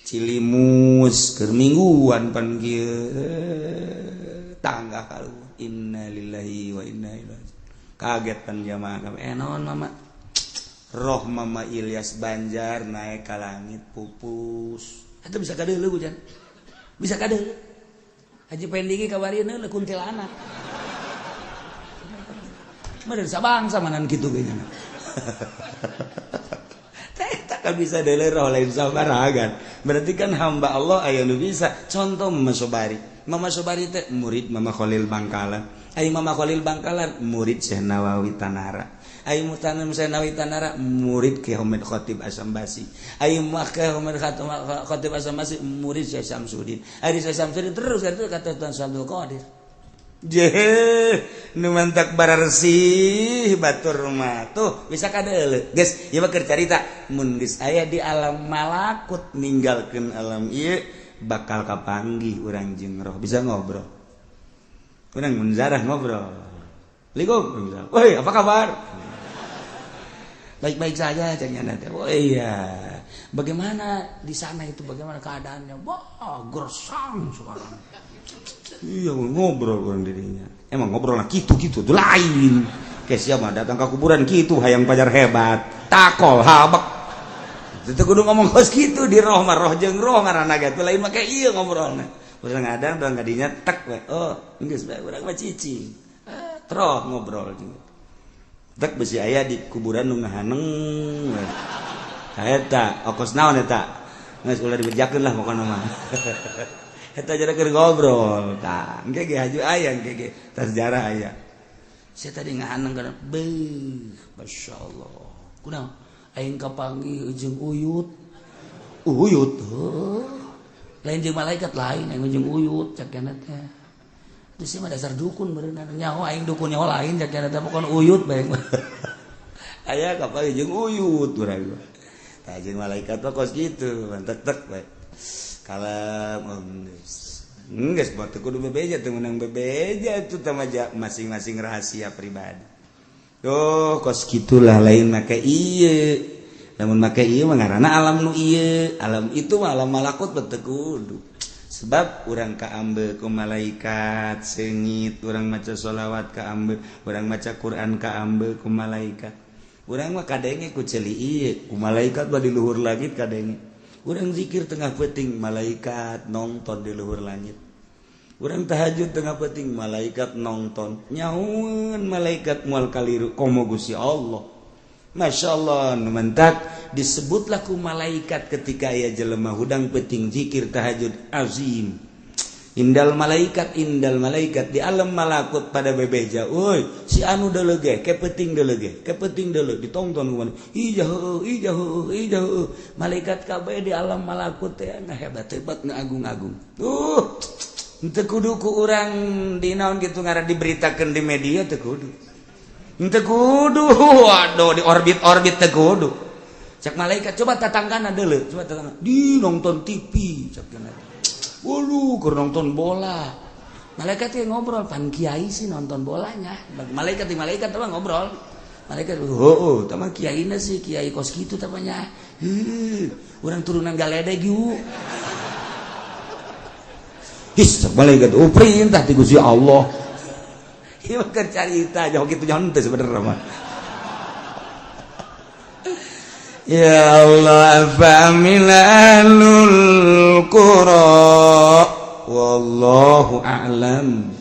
Cilimus keur mingguan pan kieu tangga kaluhur. Innalillahi wa inna ilaihi. Kaget pan jamaah kami, eh, naon, Mama? Roh Mama Ilyas Banjar naik ke langit, pupus. Itu bisa kadeuleu, hujan bisa kadeuleu. Haji Pendingi kabarieun neuleuh kuntilanak. Meureun sabangsa manan kitu ge nya. Teh tak bisa deuleu roh lain sabaragan. Berarti kan hamba Allah aya nu bisa. Contoh Mama Sobari. Mama Sobari teh murid Mama Khalil Bangkalan. Ai Mama Khalil Bangkalan murid Syekh Nawawi Tanara. Ai mutanam Syekh Nawawi Tanara murid Ki Hamid Khatib Asambasi. Ai Ki Hamid Khatib Asambasi murid Syekh Samsudin. Ai Syekh Samsudin terus itu kata Tuan Abdul Qadir. Jeh, nu mantak bararsih batur mah tuh bisa kadeuleu. Geus, ieu mah keur carita mun geus aya di alam malakut, ninggalkeun alam ieu, bakal kapanggih urang jeung roh, bisa ngobrol. Urang mun zarah ngobrol. Assalamualaikum. Woi, apa kabar? Baik-baik saja caknya nanti. Oh iya. Bagaimana di sana itu, bagaimana keadaannya? Wah, gersang sekarang. Iya, ngobrol orang dirinya. Emang ngobrol lah gitu-gitu tuh lain. Kayak siapa datang ke kuburan gitu hayang pajar hebat. Takol habek. Itu kudu ngomong kos gitu di roh mah, roh jeung roh ngaranna ge lain make ieu ngobrolna. Urang ngadang urang kadinya tek we. Oh, geus bae urang mah cicing. Eh, troh ngobrol jeung. Tek besi aya di kuburan nu ngahaneng. Eta okos naon eta? Geus ulah dibejakeun lah pokona mah. Eta jadi keur ngobrol. Tah, engke ge haju aya, engke ge tas sejarah aya. Saya tadi ngahaneng kana beuh, masyaallah. Kunaon? Aing kapanggih jeung uyut. Uyut heuh. Lain jeung malaikat, lain, aing jeung uyut cak teh. Terus sih mah dasar dukun berenang nyaho aing dukun nyaho lain cak teh, pokon uyut bae. Aya kapanggih jeung uyut urang. Tah, jeung malaikat mah kos kitu, tek tek bae. Kalem geus, geus teu kudu bebeja, teu meunang bebeja itu teh masing-masing rahasia pribadi. Tuh kos gitulah, lain make ieu. Lamun make ieu mah ngaranna alam nu ieu, alam itu mah alam malakut teu kudu. Sebab urang kaambe ku malaikat seungit, urang maca sholawat kaambe, urang maca Quran kaambe ku malaikat. Urang mah kadenge ku ceuli ieu, ku malaikat mah di luhur langit kadenge. Urang zikir tengah peuting, malaikat nonton di luhur langit. Urang tahajud tengah peuting, malaikat nonton. Nyaun malaikat moal kaliru komo Gusti Allah. Masya Allah, nu mentak disebutlah ku malaikat ketika aya jelema hudang peuting zikir tahajud azim. Indal malaikat, indal malaikat di alam malakut pada bebeja, woi, si anu delege ke peuting, delege ke peuting, deuleu ditonton ku mana, ija heueuh, ija heueuh, ija heueuh. Malaikat kabeh di alam malakut teh hebat-hebat, agung-agung tuh. Teu kudu ku urang di naon gitu ngaran diberitakeun di media, teu kudu. Teu kudu, waduh, di orbit-orbit teu kudu. Cek malaikat, coba tatanggana deuleu, coba tatangga di nonton TV cek. Waduh, keur nonton bola. Malaikat yang ngobrol, pan kiai sih nonton bolanya. Malaikat di malaikat apa ngobrol. Malaikat, oh, oh tama kiai sih, kiai kos kitu tamanya. Heuh, urang turunan galedeg yuk. His, malaikat, oh, perintah ti Gusti Allah. Ieu mah keur carita jauh kitu nyaho teh sebenarnya mah. Ya Allah, famil ahlul qura wallahu a'lam.